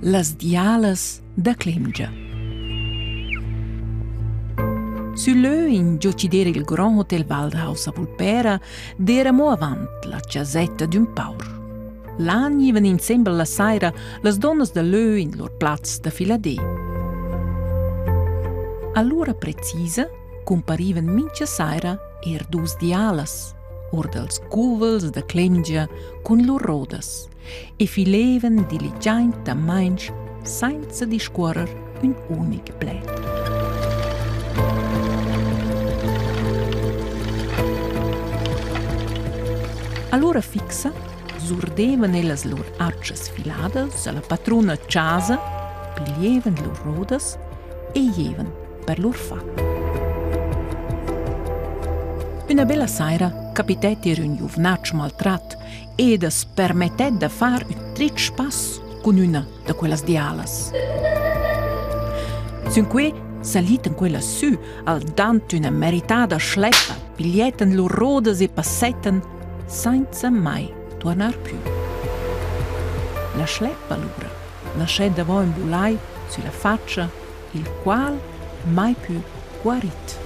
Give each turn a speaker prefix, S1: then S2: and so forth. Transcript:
S1: Las dialas da Clemgia. Sül lö ingio chi d'eira il Grand Hotel Waldhaus a Vulpera d'eira amo avant la chasetta d'ün paur. Là gnivan insembel la saira las donnas da lö in lur plaz da filadé. Allura precisa cumparivan mincha saira eir dus dialas or dals cuvels da Clemgia cun lur rodas e filevan diligiaintamaing sainza discuorrer ün unic pled. Allura fixa surdevan ellas lur atschas filadas alla patruna chasa, piglievan lur rodas e jevan per lur fat. Üna bella saira capitet eir ün giuvnatsch maltrat ed as permettet da far ün trid spass cun üna da quellas dialas. Sün que saliten quellas sü al dant üna meritada schleppa, pigliettan lur rodas e passettan sainza mai tuornar pü. La schleppa lura laschet davo ün bulai sülla fatscha, il qual mai pü guarit.